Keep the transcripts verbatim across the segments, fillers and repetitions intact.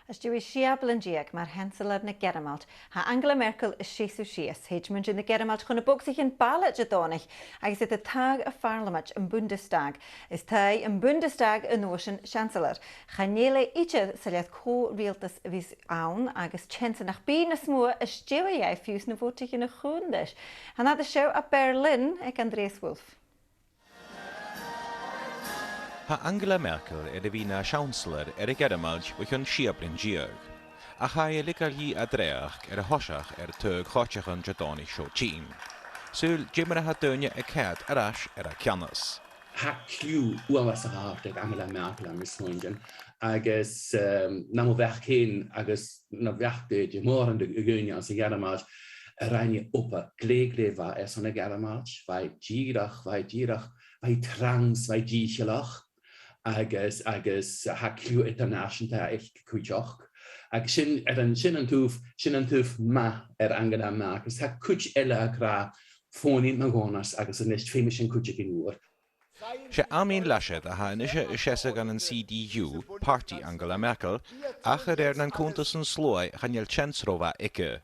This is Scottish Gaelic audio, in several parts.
Às dèidh sia bliadhna deug mar Sheansalair na Gearmailt, tha Angela Merkel a' seasamh sìos. Thèid muinntir na Gearmailt chun na bogsa-bhalad Didòmhnaich agus iad a' taghadh a' Phàrlamaid, am Bundestag. Is taghaidh am Bundestag an uair sin Seansalair. Chan eil e idir soilleir cò an riaghaltas a bhios ann agus teans nach bi nas motha às dèidh dheth fiù 's na bhòtaichean a chunntadh. Tha an ath fhear seo à Berlin aig Andreas Wolf. Tha Angela Merkel air a bhith na Seansalair air a' Ghearmailt bho chionn sia bliadhna deug. Ach tha i a' leigeil dhi a dhreach air a thoiseach air taghadh choitcheann Didòmhnaich seo tighinn. Saoil ciamar a tha daoine a' coimhead air ais air a ceannas. Tha cliù uabhasach a' tachairt aig Angela Merkel, tha mi a' smaoineachadh, agus, ehm, nam bheachd fhèin agus nam bheachd de, de mhòran de dhaoine anns a' Ghearmailt, a rinn i obair glè, glè mhath airson a' Ghearmailt, bha i dìreach, bha i dìreach, bha i trang, bha i dìcheallach, agus, agus tha cliù eadar-nàiseanta aice cuideachd. Agus sin, air an, sin an taobh, sin an taobh math air Angela Merkel, agus tha cuid eile ag ràdh fòghnaidh mu dheidhinn-sa agus a-nis feumaidh sinn cuideigin ùr. 'S e Armin Laschet a tha a-nise a' seasamh dhan an C D U, pàrtaidh Angela Merkel, ach a rèir nan cunntasan-sluaigh chan eil teans ro mhath aige.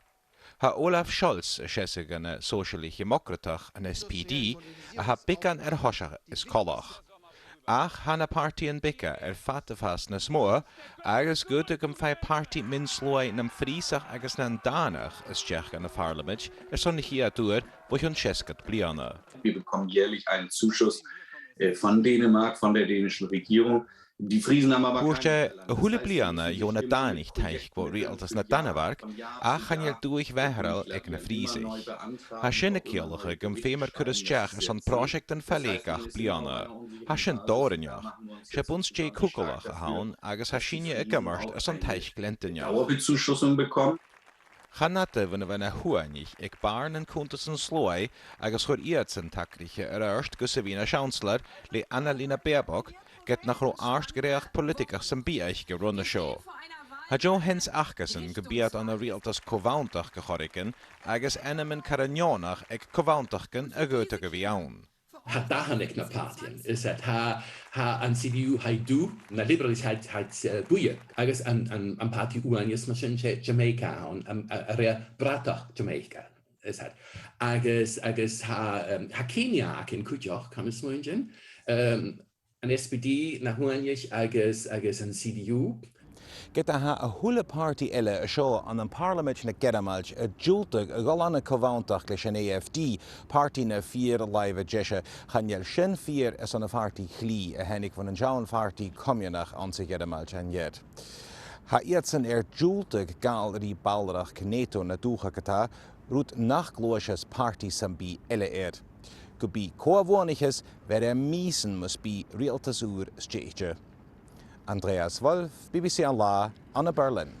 Tha Olaf Scholz a' seasamh dhan an Sòisealachd Dheamocratach, an S P D, a tha beagan air thoiseach is coltach. Ach tha na pàrtaidhean beaga air fad a' fàs nas motha, agus 's dòcha gum faigh pàrtaidh mion-shluaigh nam phrìosanach agus nan dànach a-steach dhan a' Phàrlamaid airson a' chiad uair bho chionn seasgad bliadhna. Wir bekommen jährlich einen Zuschuss, äh, von Dänemark, von der dänischen Regierung. Die Friesen haben aber Thuirt e, a h-uile bliadhna gheibh na Dànaich taic bho riaghaltas na Danmhairg, ach chan eil dùthaich mhàthaireil aig na Frìosaich. Tha sin a' ciallachadh gum feum ar cur a-steach airson pròiseactan fa leth gach bliadhna. Tha sin dòrainneach. 'S e bun-stèidh cugallach a th' ann agus tha sinne ag iomairt airson taic leantainneach. Dauerbezuschussung bekommen. Chan fhada bhon a bha na h-Uainich aig bàrr nan cunntasan-sluaigh agus chuir iadsan tagraiche air adhart gus a bhith na Seansalair le Annalena Baerbock, ged nach robh àrd-dhreuchd poilitigeach sam bith aice ron a seo. Tha deagh sheans acasan gum bi iad ann an riaghaltas co-bhanntachd air choreigin agus ainmean car neònach aig co-bhanntachdan a dh'fhaodadh a bhith ann. Tha dathan aig na pàrtaidhean, is e, tha, tha an C D U, tha i dubh, na Liberals, tha, tha iad, eh, buidhe, agus an, an, am pàrtaidh uaine is mar sin, 's e Jamaica a th' ann, am, a, a rèir bratach Jamaica, is e. Agus, agus tha, em, tha Kenya againn cuideachd, tha mi a' smaoineachadh. Em, an S P D, na h-Uainich agus, agus an C D U. Ged a tha a h-uile pàrtaidh eile an seo ann am Pàrlamaid na Gearmailt a' diùltadh a dhol ann an co-bhanntachd leis an A F D, pàrtaidh na fìor làimhe deise, chan eil sin fìor airson a' phàrtaidh chlì a thàinig bhon an t-seann phàrtaidh comannach anns a' Ghearmailt an-diugh. Tha iadsan air diùltadh gabhail ri ballrachd NATO na dùthcha ge-tà, rud nach gluaiseas pàrtaidh sam bith eile air. Gum bi co-bhuanaicheas, bheir e mìosan mus bi riaghaltas ùr stèidhichte. Andreas Wolf, B B C An Là, ann am Berlin.